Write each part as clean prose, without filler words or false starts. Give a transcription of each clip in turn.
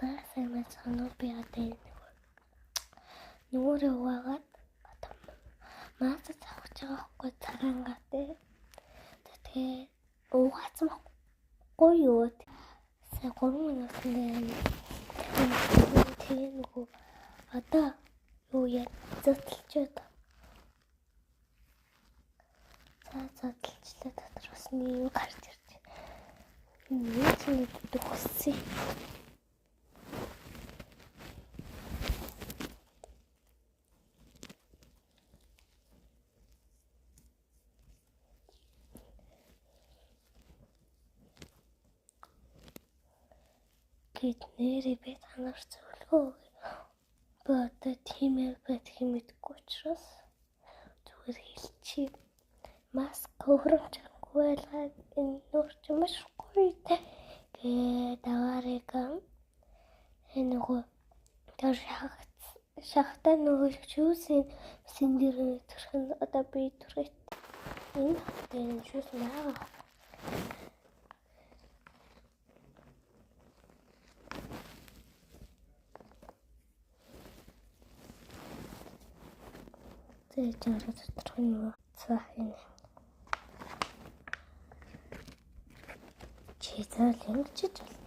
За, сайн байцгаана уу? Би одоо энэ нүрээ угаагаад одоо мааса цавхаж байгаа байхгүй цагаангаа тий. Тэгээ угаацсан байхгүй юу? Сая 3 минутын дээр тэгээ нөгөө одоо юу яа зөтөлчөөд. За, зөтөлчлээ, дотор бас нэг юм гарч ирж. Нэг ч нэг дөхсөн. Гэт нэрээ би танаар зөвлөгөө би одоо тийм байдгийг мэдэхгүй учраас зүгээр хэлчихье. Маск хөрөмжгүй байлгаад энэ нүүр чи маш гоё те. Гээд аваарыг энэ нөгөө тэр шахтаа нөгөө шүүсийн сэн дээр төрхөн одоо би төрхөт энэ хотын энэ шүүс байгаа. Зээж ороод доторх нь юу? За, энэ. Чи заал ингэж болно.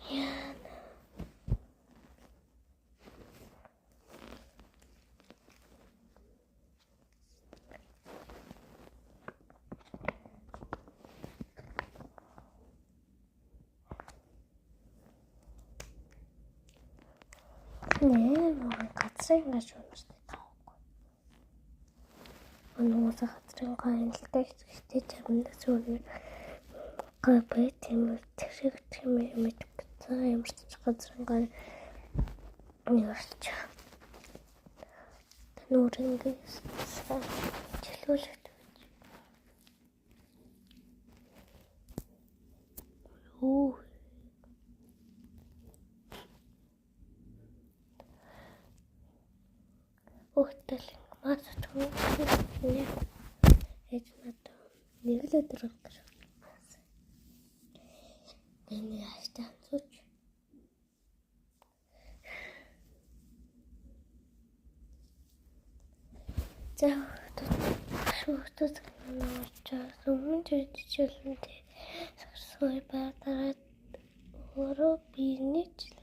Яана. Нэ мөн газрын ингэж унждаг таахгүй. Өнөөс газрын гайналтай гэхдээ заримдаа зүгээр гай байт юм тэрэг тийм юм мэдгүй. За, ямар ч газрын гай нэрч. Нүрэн ингэж чөлөөлөлт. Юу. Өгтөл мас түнэ ээж надад нэг л өдөр гэж байна. Энэ яаштай анцууч. За, шүүхтүүд нууч өмнө жижиглэнтэй сарсгүй ба дараа өөрөө биений ч